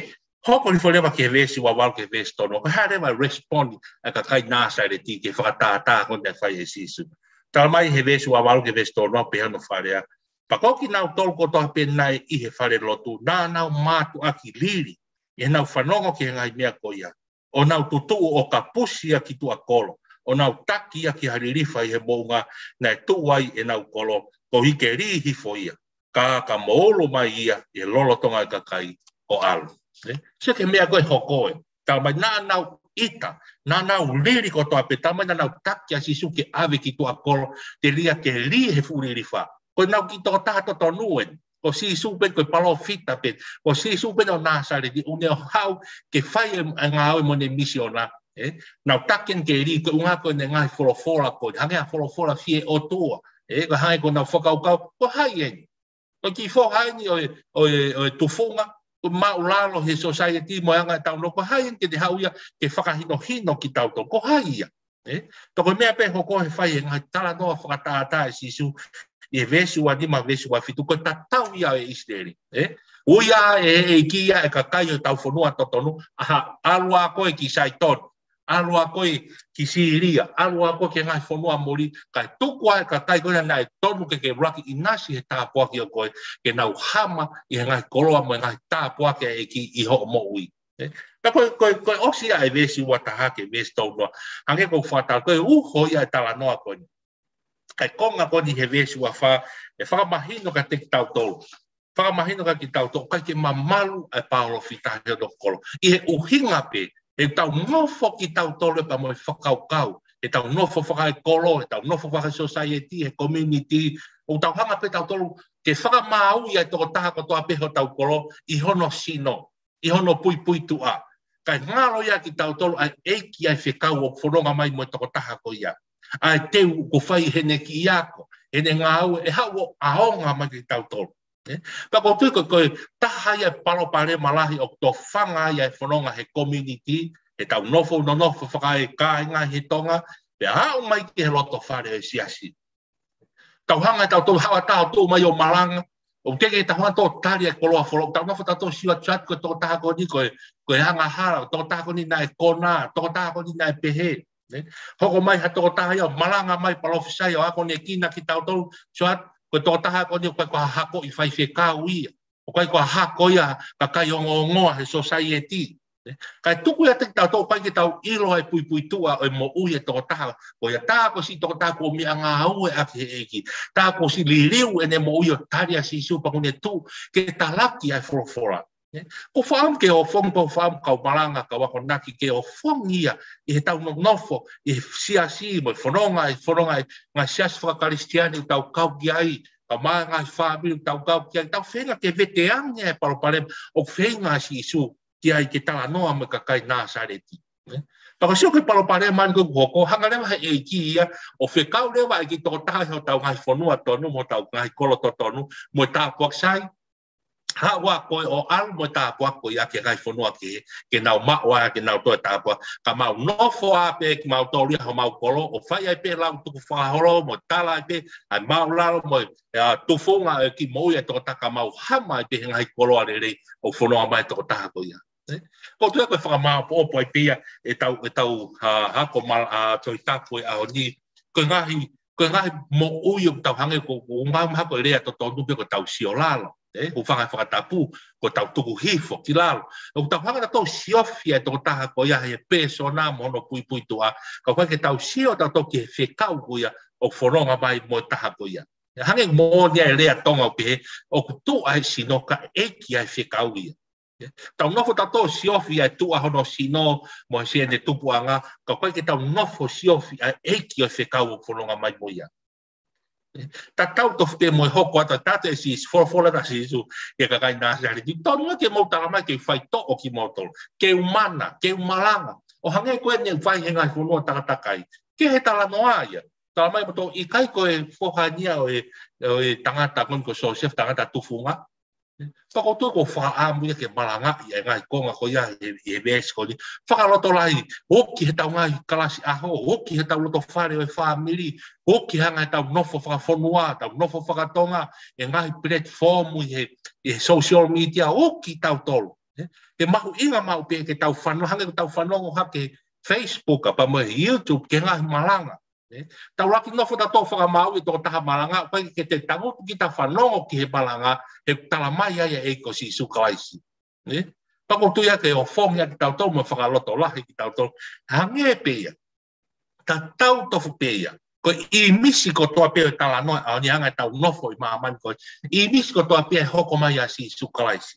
hoko hifo leva ki he veesi uavalu ki he veesi tolu noa, ko e hā leva e respond ʻa e kakai Nāsaleti ki he fakatātā ko eni naʻe fai ʻe Sīsū. Tala mai he veesi uavalu ki he veesi tolu noa, pehē hono fakalea: Pea ko kinautolu kotoa pē naʻe ʻi he falelotu, naʻa nau mātuʻaki lili ʻi heʻenau fanongo ki he ngaahi meʻa ko ia, ʻo nau tutuʻu ʻo kapusi ia ki tuʻa kolo, ʻo nau taki ia ki ha lilifa ʻi he moʻunga naʻe tuʻu ai ʻenau kolo, koeʻuhi ke lī hifo ia. Ka, ka moulu mai ia ʻi he lolotonga ʻo e kakai ʻo ʻalu. Ē? Sio ki he meʻa ko ē ʻoku hoko ē. Tala mai naʻa nau ʻita, naʻa nau lili kotoa pē, tala mai naʻa nau taki ʻa Sīsū ke ʻave ki tuʻa kolo, telia ke lī he fuʻu lilifa. Ko ʻenau kiʻi tokotaha totonu ē. Ko Sīsū pē, ko e palōfita pē. Ko Sīsū pē ʻo Nāsaleti, ʻoku ne haʻu ke fai e, e ngāue mo ʻene misiona. Ē? Nau taki eni ke lī, ko e ʻuhinga ko ʻene ngaahi folofola ko ē. Hangē ha folofola fie ʻotua. Ē? Ko e hangē ko ʻenau fakakaukau, ko hai eni? Ko e kiʻi foha eni ʻo e, ʻo e, ʻo e tufunga, ʻoku māʻulalo he society mo e anga ʻetau nofo, ko hai eni ke ne haʻu ia ke fakahinohino kitautolu, ko hai ia? Ē? Pea ko e meʻa pē ʻoku hoko he fai e ngaahi talanoa fakatātā ʻe Sīsū ʻi he veesi uanima, veesi uafitu, ko e tatau ia ʻo e ʻIsileli. Ē? Ui ā ʻe he ʻEiki ia e kakai ʻo ʻetau fonua totonu, ʻaha, ʻalu ā koe ki Saitoni, ʻalu ā koe ki Sīlia, ʻalu ā koe ki he ngaahi fonua muli, kae tuku ā e kakai ko ena naʻe tonu ke ke ʻuluaki ʻinasi he tāpuaki ʻo koe, ke nau hama ʻi he ngaahi koloa mo e ngaahi tāpuaki ʻa e ʻEiki ʻi hoʻo moʻui. Ē? Pea ko e, ko e, ko e ʻosi ʻa e veesi uataha ki he veesi tolu noa, hangē ko ʻeku fakatala, ko e uho ia e talanoa ko eni. ʻA e konga ko eni he veesi uafā, ʻe fakamahino kiate kitautolu. Fakamahino kiate kitautolu, ʻikai ke mamalu ʻa e palōfita he ʻoku kolo. ʻI he ʻuhinga pē, heʻetau nofo kitautolu pea mo e fakakaukau, heʻetau nofo fakaekolo, heʻetau nofo fakaesociety, he community, ʻoku tau hanga pē tautolu ke fakamaauʻi ʻa e tokotaha kotoa pē hotau kolo ʻi hono sino, ʻi hono puipuituʻa. Kae ngalo ia kitautolu ʻa e ʻEiki ʻa e fekau ʻoku fononga mai mo e tokotaha ko ia. ʻA e teu ʻoku fai heʻene kiʻi ako, heʻene ngāue, ʻe haʻu ʻo ʻaonga mai kitautolu. Ē? Pea ʻoku ou tui ko, ko e taha ia e palopalema lahi ʻoku tofanga ai ʻa e fononga he community, heʻetau nofo, nonofo fakaekāinga he Tonga, pea aʻu mai ki he loto fale ʻo e siasi. Tau hanga ʻe tautolu haʻu ʻo tuʻu mai ʻo malanga, ʻoku teʻeki ke tau hanga ʻo tali e koloa folau, tau nofo tautolu sio atu ko e tokotaha ko eni ko e, ko e angahala, tokotaha ko eni naʻe konā, tokotaha ko eni naʻe pehē. Ē? Hoko mai ha tokotaha ia ʻo malanga mai, palōfisai ʻo akonekina kitautolu, sio atu, ko e tokotaha ko eni ʻoku ʻikai ko ha hako ʻi faifekau ia. ʻOku ʻikai ko ha hako ia kakai ongoongoa he society. Ē? Kae tuku ia kiate kitautolu ʻikai ke tau ʻilo ʻa e puipuituʻa ʻo e moʻui e tokotaha. Ko ia tā ko e siʻi tokotaha kuo meʻangāueʻaki he ʻEiki. Tā kuo ʻosi liliu ʻene moʻui ʻo tali ʻa Sīsū pea kuo ne tuʻu ke talaki ʻa e folofola. ʻOku ou fakaʻamu ke ofongi, ʻoku ou fakaʻamu kau malanga, kau akonaki ke ofongi ia ʻi heʻetau nonofo ʻi he siasi mo e fononga, ʻi he fononga ʻi he ngaahi siasi fakakalisitiane ʻoku tau kau ki ai, kae ʻumaʻā e ngaahi fāmili ʻoku tau kau ki ai, tau feinga ke veteange e palopalema ʻoku feinga ʻa Sīsū ki ai ke talanoa mo e kakai Nāsaleti. Pea ko e sio ki he palopalema ʻoku hoko, hanga leva he ʻEiki ia ʻo fekau leva ʻa e kiʻi tokotaha ʻi hotau ngaahi fonua tonu mo hotau ngaahi kolo totonu mo e tāpuaki sai. Haʻu ā koe ʻo ʻalu mo e tāpuaki ko ia ki he ngaahi fonua kehe, ke nau maʻu ai ke nau toe tāpuaki. Ka mau nofo ā pē kimautolu ʻi homau kolo ʻo fai ai pē lau tukufakaholo mo tala ai pē ʻa e māʻulalo mo e, ʻa, tufunga ʻo e kiʻi moʻui ʻa e tokotaha, ka mau hama ai pē he ngaahi koloa lelei ʻoku fononga mai e tokotaha ko ia. ʻOku ou tui ko e fakamāʻopoʻopo ai pē ia ʻetau, ʻetau, ʻa, hako mal-, ʻa, Tohi Tapu he ʻaho ni. Ko e ngaahi, ko e ngaahi moʻui ʻoku tau hangē ko, ko e ngaahi mahalo ko e lea totonu pē ko ʻetau sio lalo. ʻOku fanga fakatapu, ko ʻetau tuku hifo ki lalo. ʻOku tau hanga ʻo tau siofi ʻa e tokotaha ko ia he pēsona mo hono puipuituʻa. Ka ʻoku ʻikai ke tau sio tautolu ki he fekau ko ia ʻoku fononga mai mo e taha ko ia. Hangē ko e moʻoni ʻa e lea Tonga ʻoku pehē, ʻoku tuʻa e sino kae ʻeiki ʻa e fekau ia. Tau nofo tautolu ʻo siofi ʻa e tuʻa hono sino mo e siʻene tupuʻanga, ka ʻoku ʻikai ke tau nofo ʻo siofi ʻa e ʻeiki ʻo e fekau ʻoku fononga mai mo ia. Tatau tofu pē mo e hoko atu ʻa e tata ʻe Sīsū, folofola ʻa Sīsū ki he kakai Nāsaleti. Tonu ke mou tala mai ke u faitoʻo kimoutolu, ke u mana, ke u malanga. ʻO hangē ko eni ʻoku fai he ngaahi fonua takatakai. Ki he talanoa ia. Tala mai mo tō ʻikai ko e foha eni ia ʻo e, ʻo e tangata ko eni ko Siosefa, tangata tufunga. Pea ʻoku ou tui ʻoku fakaʻamu ia ke malangaʻi e ngaahi konga ko ia he, he veesi ko eni. Fakalotolahi, ʻoku ʻi heʻetau ngaahi kalasi ʻaho, ʻoku ʻi heʻetau loto fale ʻo e fāmili, ʻoku ʻi he ngaahi ʻetau nofo fakafonua, ʻetau nofo fakatonga, e ngaahi platform ʻi he, ʻi he social media, ʻoku ʻi tautolu. He mahuʻinga maʻu pē ke tau fanongo, hangē ko ʻetau fanongo hake he Facebook, pea mo e YouTube, ki he ngaahi malanga. Tau laki nofo tautolu ʻo fakamaau e tokotaha malanga, ʻoku ʻikai ke te tangutu kita ʻo fanongo ki he malanga, he tala mai ai ʻa e ʻEiki ko Sīsū Kalaisi. Pea ʻoku ou tui ʻoku ofongi ʻaki kitautolu mo fakalotolahi kitautolu. Hangē pē ia. Tatau tofu pē ia. Ko e ʻīmisi kotoa pē ʻo e talanoa, ʻa eni ʻa ʻetau nofo ʻi māmani ko e ʻīmisi kotoa pē ʻa e hoko mai ʻa Sīsū Kalaisi.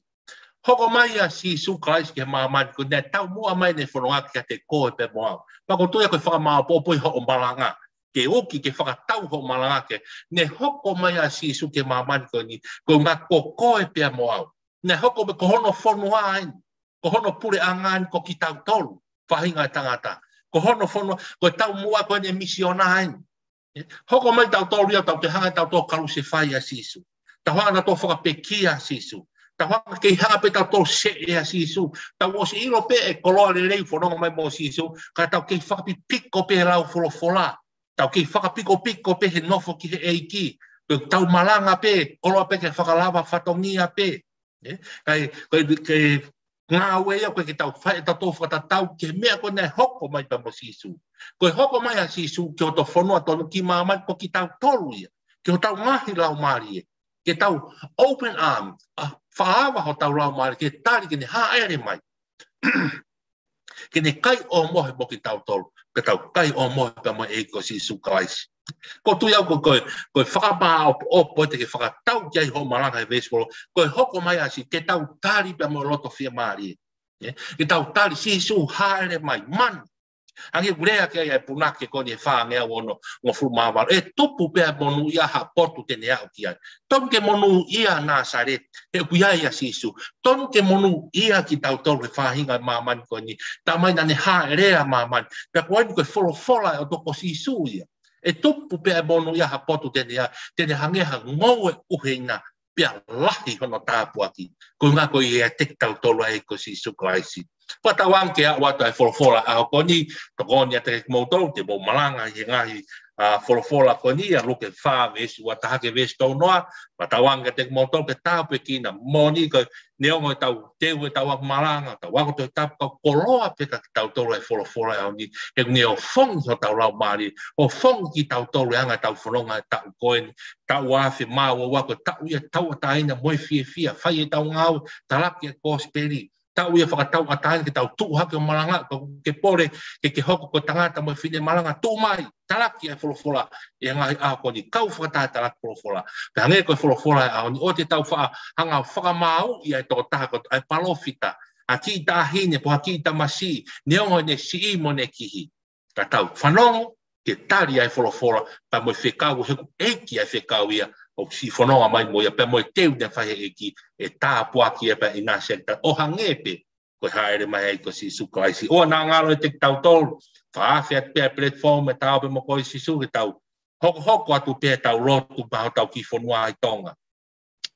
Hoko mai ʻa Sīsū Kalaisi ki he māmani ko eni, taumuʻa mai ʻene fononga kiate koe pea mo au. Pea ʻoku ou tui ʻoku fakamāʻopoʻopo ʻi hoʻo malanga. Ke ʻoki ke fakatau hoʻo malanga ke. Ne hoko mai ʻa Sīsū ki he māmani ko eni, ko e ʻuhinga ko koe pea mo au. Ne hoko mai ko hono fonua eni, ko hono puleʻanga eni ko kitautolu, faʻahinga ʻo e tangata. Ko hono fonua, ko e taumuʻa ko eni e misiona eni. Hoko mai tautolu ia, tau toe hanga tautolu ʻo kalusefai ʻa Sīsū. Tau hanga tautolu ʻo fakapekia ʻa Sīsū. Tau hanga kei hanga pē tautolu ʻo seʻe ʻa Sīsū. Tau ʻosi ʻilo pē e koloa lelei ʻoku fononga mai mo Sīsū, ka tau kei fakapikopiko pē he lau folofola. Tau kei fakapikopiko pē he nofo ki he ʻEiki. Ko ʻetau malanga pē, koloa pē ke fakalava fatongia pē. Kae, ko e, ko e ngāue ia ʻoku ʻikai ke tau fai ʻetau toe fakatatau ki he meʻa ko ē naʻe hoko mai pea mo Sīsū. Ko e hoko mai ʻa Sīsū ki hoto fonua tonu ki māmani ko kitautolu ia. Ki hotau ngaahi laumālie. Ke tau open arm, ʻa, fakaava hotau laumālie, ke tali ke ne hāʻele mai. Ke ne kai ʻo mohe mo kitautolu, ke tau kai ʻo mohe pea mo e ʻEiki ko Sīsū Kalaisi. ʻOku ou tui au ko, ko, ko e fakamāʻopoʻopo te ke fakatau ki ai hoʻo malanga he veesi ko eni, ko e hoko mai ʻa Sīsū, ke tau tali pea mo e loto fiemālie. Ke tau tali Sīsū hāʻele mai, mana. Hangē ko e lea ki ai ʻa e punake ko eni he fāngeau ono, hongofulu mā valu. ʻE tupu pē ʻa e monūʻia ha potu te ne aʻu ki ai. Tonu ke monūʻia Nāsaleti, he ʻoku ʻi ai ʻa Sīsū. Tonu ke monūʻia kitautolu he faʻahinga ʻo e māmani ko eni. Talamai naʻa ne hāʻele ʻa māmani. Pea ko eni ko e folofola ʻa e ʻOtua ko Sīsū ia. ʻE tupu pē ʻa e monūʻia ha potu te ne aʻu, te ne hangē ha ngoue ʻuheina. Pea lahi hono tāpuaki. Ko e ʻuhinga ko ia ʻiate kitautolu ʻa e ʻEiki ko Sīsū Kalaisi. Pea tauange ke aʻu atu ʻa e folofola ʻaho ko eni, tokoni atu kiate kimoutolu, te mou malanga ʻi he ngaahi, ʻa, folofola ko eni, ʻa Luke fā veesi ua taha ki he veesi tolu noa, pea tauange kiate kimoutolu ke tāpuekina, moʻoni ko e neongo ʻetau teu ʻetau ako malanga, ʻetau ako Tohi Tapu, ka ʻoku koloa pē kiate kitautolu ʻa e folofola ʻaho ni, he ʻoku ne ofongi hotau laumālie, ofongi kitautolu he anga ʻetau fononga he taʻu ko eni, taʻu ua afe mā ua ua ko e taʻu ia ʻo e tauʻatāina mo e fiefia, fai ʻetau ngāue, talaki e kosipeli, Tau ia fakatauʻatāina ke tau tuʻu hake ʻo malanga, ko e pole ke ke hoko ko e tangata mo e fefine malanga, tuʻu mai, talaki ʻa e folofola ʻi he ngaahi ʻaho ko eni, kau fakataha talaki folofola. Pea hangē ko e folofola ʻo e ʻaho ni, ʻoua te tau faʻa hanga ʻo fakamāuʻi ʻa e tokotaha ko e palōfita, ha kiʻi taʻahine, pe ha kiʻi tamasiʻi, neongo ʻene siʻi mo ʻene kihi. Ka tau fanongo ke tali ʻa e folofola, pea mo e fekau, he ko e ʻEiki ʻa e fekau ia, ʻoku siʻi fononga mai mo ia, pea mo e teu naʻe fai ʻe he ʻEiki, ʻe tāpuakiʻi ia pea ʻinasi ʻaki, ʻo hangē pē ko e hāʻele mai ʻa e ʻEiki ko Sīsū Kalaisi. ʻOua naʻa ngalo ʻiate kitautolu, fakaafe atu pē ʻa e platform ʻa e Ta ō pē mo koe Sīsū ke tau hokohoko atu pē ʻetau lotu maʻa hotau kiʻi fonua ʻi Tonga.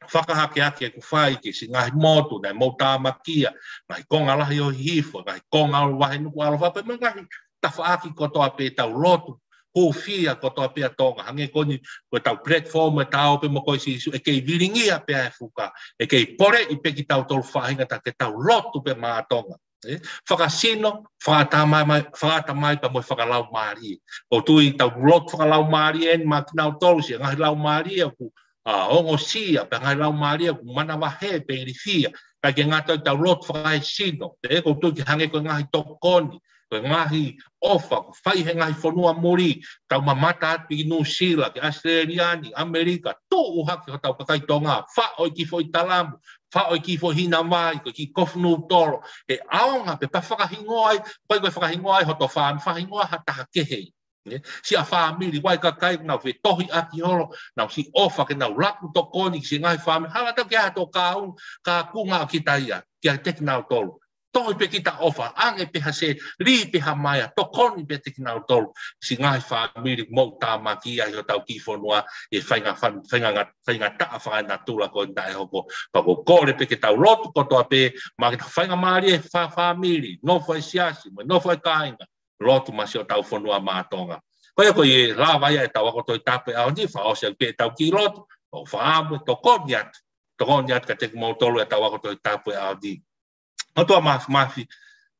Fakahake ʻaki ʻeku fai ki he siʻi ngaahi motu naʻe mou tāmakia, ngaahi konga lahi ʻo Hihifo, ngaahi konga ʻo Vahenukuʻalofa, pea mo e ngaahi tafaʻaki kotoa pē, tau lotu hūfia kotoa pē ʻa Tonga. Hangē ko eni ko ʻetau platform ʻa e Ta ō pē mo koe Sīsū, ʻe kei vilingia pē ʻa e fuka, ʻe kei poleʻi pē kitautolu faʻahinga ta ke tau lotu pē maʻa Tonga. ʻE, fakasino, fakaʻatamai, fakaʻatamai pea mo e fakalaumālie. ʻOku ou tui ʻetau lotu fakalaumālie eni maʻa kinautolu, siʻi ngaahi laumālie ʻoku, ʻa, ongosia, pea ngaahi laumālie ʻoku manavahē pe ilifia. ʻIkai ke ngata ai, tau lotu fakaesino. ʻE, ʻoku ou tui ke hangē ko e ngaahi tokoni, ko e ngaahi ʻofa ʻoku fai ʻe he ngaahi fonua muli, tau mamata atu ki Nuʻusila, ki ʻAositelēlia ni, ʻAmelika, tuʻu hake hotau kakai Tonga, faʻo e kiʻi foʻi talamu, faʻo e kiʻi foʻi hinavai, ko e kiʻi kofu nūtolo, ʻe ʻaonga pē pea fakahingoa ai, ʻikai ko e fakahingoa ai hoto fāmili, fakahingoa ha taha kehe. Ne? Siʻa fāmili, ʻa e kakai naʻa nau fetohiʻaki holo, naʻa nau siʻi ʻofa ke nau laku tokoni ki siʻi ngaahi fāmili, hala atu ke ʻai hato kaunga, kaunga ʻa kita ia, kiate kinautolu. Tohi pē kita ʻofa, ʻange pē ha seli pe ha meʻa, tokoni pē kiate kinautolu, siʻi ngaahi fāmili ʻoku mou tāmakia ʻi hotau kiʻi fonua, ʻi he fainga fan-, fainga ngat-, faingataʻa fakaenatula ko eni naʻe hoko. Pea ʻoku ou kole pē ke tau lotu kotoa pē, maʻa kitautolu faingamālie fa-, fāmili, nofo ʻa e siasi, mo e nofo ʻa e kāinga, lotu maʻa siʻotau fonua maʻa Tonga. Ko ia ko ia ʻe lava ia ʻetau ako Tohi Tapu ʻo e ʻaho ni, fakaʻosi atu pē ʻetau kiʻi lotu, ʻo fakaʻamu ʻo tokoni atu, tokoni atu kiate kimoutolu ʻetau ako Tohi Tapu ʻo e ʻaho ni. ʻOtua Māfimafi,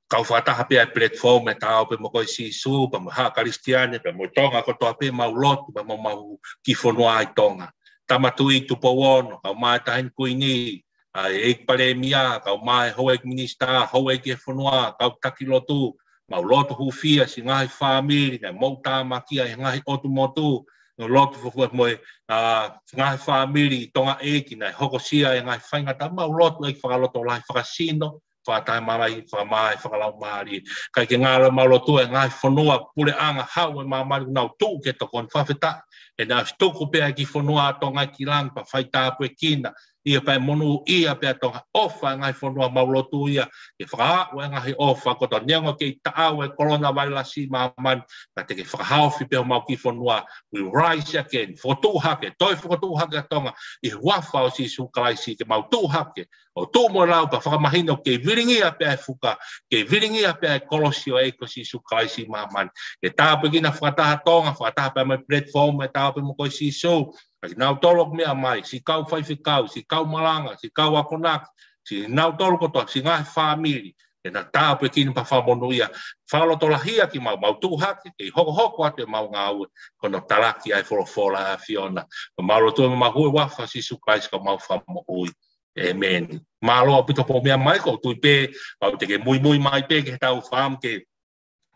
kau fakataha pē ʻa e platform ʻa e Ta ō pē mo koe Sīsū, pea mo e Haʻa Kalisitiane, pea mo Tonga kotoa pē, mau lotu, pea mo homau kiʻi fonua ʻi Tonga. Tama Tuʻi Tupou Ono, kaeʻumaʻā e Taʻahine Kuini, ʻa e ʻEiki Palēmia, kaeʻumaʻā e Houʻeiki Minisitā, Houʻeiki ʻo e Fonua, kau taki lotu, mau lotu hūfia siʻi ngaahi fāmili naʻe mou tāmakia ʻi he ngaahi ʻotu motu, mau lotu fo-, fo-, mo e, ʻa, ngaahi fāmili ʻi Tonga ʻEiki naʻe hokosia ʻi he ngaahi faingataʻa, mau lotu ʻEiki fakalotolahi, fakasino, fakatamai, fakamaʻa e fakalaumālie. ʻIkai ke ngalo ʻemau lotu ʻi he ngaahi fonua puleʻanga hau ʻo e māmani ʻoku nau tuʻu ke tokoni, fakafetaʻi he naʻe ʻosi tuku pē ʻa e kiʻi fonua ʻa Tonga ki langi pea fai tāpuekina ia pea monūʻia pē ʻa Tonga. ʻOfa e ngaahi fonua, mau lotu ia ke fakaaʻu e ngaahi ʻofa kotoa, neongo ʻoku kei taʻau e coronavirus ʻi māmani, ka te ke fakahaofi pē homau kiʻi fonua. We rise again, fokotuʻu hake, toe fokotuʻu hake ʻa Tonga ʻi he huafa ʻo Sīsū Kalaisi, ke mau tuʻu hake ʻo tuʻu mo lau pea fakamahino ʻoku kei vilingia pē ʻa e fuka, kei vilingia pē ʻa e kolosi ʻo e ʻEiki ko Sīsū Kalaisi ʻi māmani. Ke tāpuekina fakataha Tonga, fakataha pē mo e platform ʻa e Ta ō pē mo koe Sīsū, ʻa kinautolu ʻoku meʻa mai, siʻi kau faifekau, siʻi kau malanga, siʻi kau akonaki, siʻi nautolu kotoa, siʻi ngaahi fāmili, ke na tāpuekina pea fakamonūʻia, fakalotolahia kimau, mau tuʻu hake, kei hokohoko atu ʻemau ngāue, ko hono talaki ʻa e folofola ʻa e ʻAfiona. Mau lotu ʻi he huafa ʻo Sīsū Kalaisi ko homau Fakamoʻui. ʻĒmeni. Mālō ʻaupito hoʻo meʻa mai, ʻoku ou tui pē, ʻoku te ke muimui mai pē ki heʻetau fāmili ke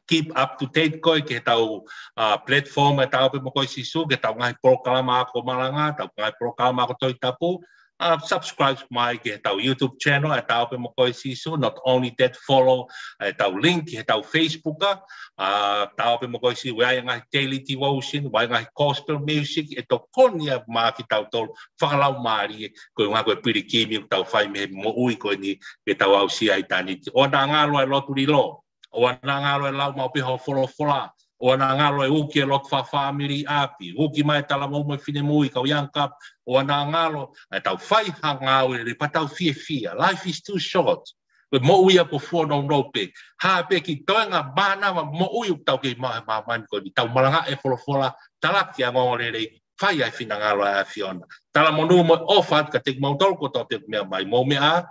keep up to date koe ki heʻetau, ʻa, platform ʻa e Ta ō pē mo koe Sīsū, ki heʻetau ngaahi polokalama ako malanga, ʻetau ngaahi polokalama ako Tohi Tapu, ʻa, subscribe mai ki heʻetau YouTube channel ʻa e Ta ō pē mo koe Sīsū, not only that, follow ʻa ʻetau link ki heʻetau Facebook, ʻa, ʻa, Ta ō pē mo koe Sīsū, ʻoku ʻi ai e ngaahi daily devotion, ʻoku ʻi ai e ngaahi gospel music, ʻe tokoni ia maʻa kitautolu fakalaumālie, ko e ʻuhinga ko e pilikimi ʻoku tau fai mei he moʻui ko eni ke tau aʻusia ʻitāniti. ʻOua naʻa ngalo e lotu lilo, ʻoua naʻa ngalo e lau maʻu pē hoʻo folofola, ʻoua naʻa ngalo e uki e lotu fakafāmili ʻi ʻapi, uki mai e talavou mo e finemui, kau young couple, ʻoua naʻa ngalo ʻetau fai ha ngāue lelei pea tau fiefia. Life is too short. Ko e moʻui ia kuo fuonounou pē. Hā pē e kiʻi toenga mānava moʻui ʻoku tau kei maʻu he māmani ko eni, tau malangaʻi e folofola, talaki ʻa e ongoongolelei, fai ʻa e finangalo ʻa e ʻAfiona. Talamonū mo e ʻofa atu kiate kimoutolu kotoa pē ʻoku meʻa mai, mou meʻa ā,